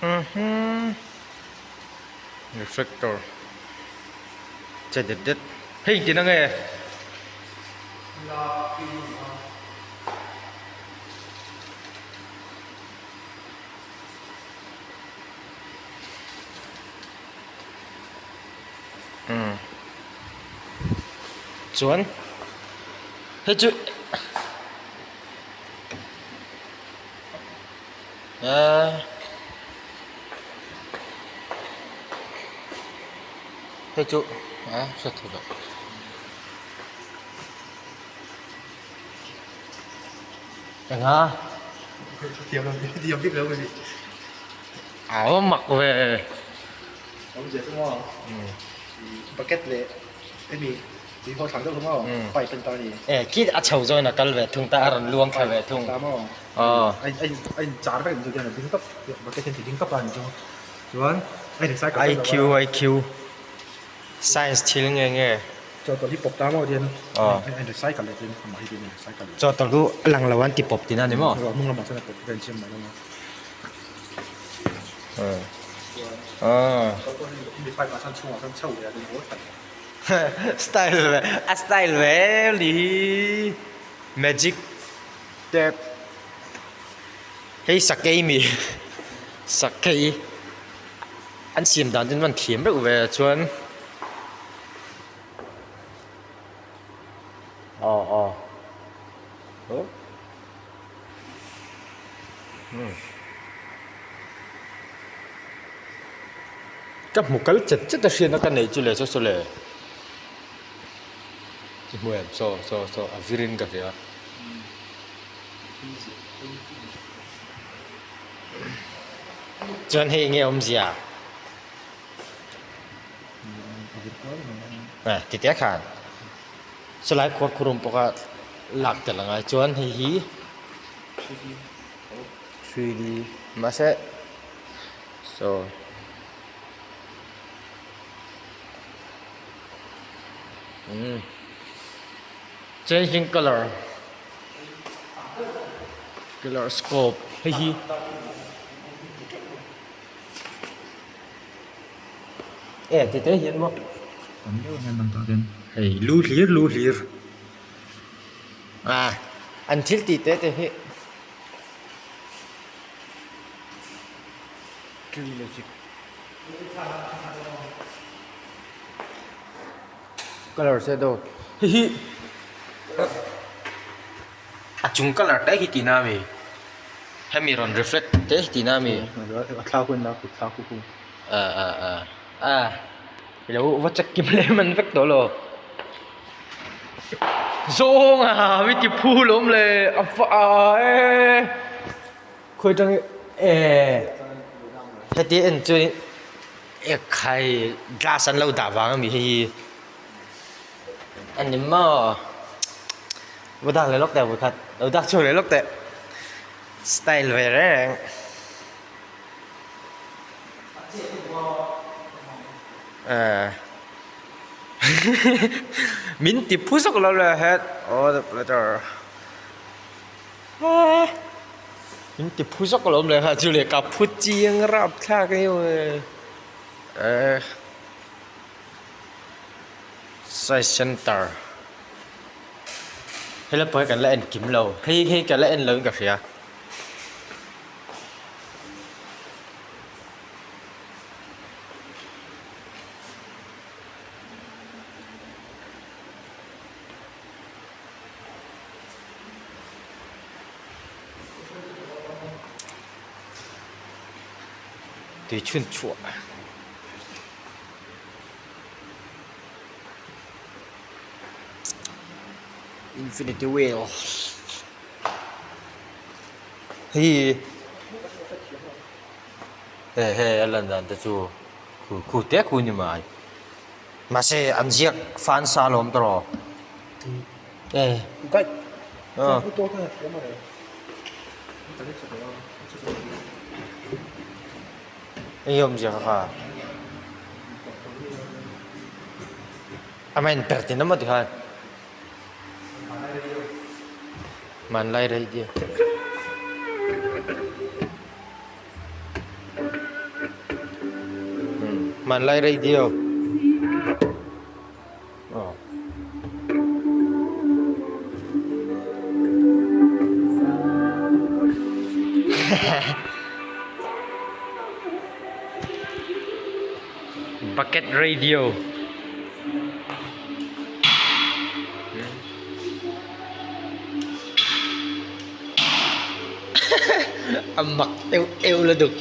Uhmm reflector che det det hei engtin ange umm chuan hei chu Eee hei chu a hriat theih loh enga a awm mak ve bucket leh hemi tui haw thlak deuh kha maw pipe an ta a ni e khi a chho zawin a kal ve thung ta a rawn luang thla ve thung ta maw a in a in char vek ang chu hian a ding tawp bucket hian ti ding tawp a ni chu chuan a in recycle IQ IQ science thil nge nge chawhtawlh hi pawp ta maw tian a in recycle leh tin amah hi tin a in recycle leh chawhtawlh chu a lang lo an ti pawp tihna a ni maw hnung lamah chuan a pawp vel chiam mai lo maw Style ve a style ve em ni hi magic tap hei sakei mi sakei an siam dan chu an van thiam reuh ve chuan aw aw oh. Ka hmu kal chet chet a hriatna ka neih chu le saw saw le i hmu em saw saw saw a vir in ka hria chuan hei enge awmzia eh tite khan chulai khuar khurum pawh kha lak tel a ngai chuan hei hi. 3D mahse so umm changing colour colour scope hei hi e ti te hian maw hei lu hlir lu hlir. A an thil tih te te hi tree magic colour shadow hei hi a chung colour te hi tihna a mi hemi rawn reflect te hi tihna a mi a thla hun a kut thla khu khu a a a a ilo va check kim leh man vek tawh lo. Zawnga mi ti phu lawm le a va a e khawi atang e heti en chuan e khai glass an lo dah vang a mi hei hi a ni maw va dak leh lawk teh vawikhat lo dak chhuak leh lawk teh style ve reng reng. Min ti phu zawk lo le het oh the letter min ti phu zawk lo le ha chu le ka phu chiang rap thlak a ni eh size center helai pawh hi kan la en kim lo hei hei ka la en lo in ka hria. Tui chhun chhuah infinity wheel hei he a lan dan te chu. Khu khu te khu ni mai mahse an ziak fan sa lawm tawh e eng awmzia kha kha amah in per tin emaw tikhan hmanlai radio. Hmanlai radio. Aw. Bucket radio. A mak eu eu la duk.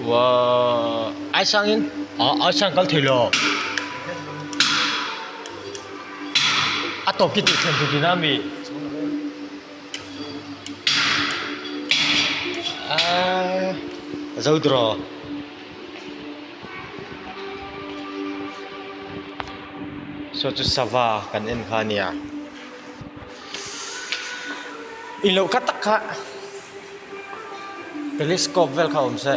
Wow, ai sang in ai sang kal thei lo. A tawp ki tih thlen tu tina mi. Ah, zo draw. Saw chu sava kan en kha ania. In loh kha tak kha telescope vel kha awm se.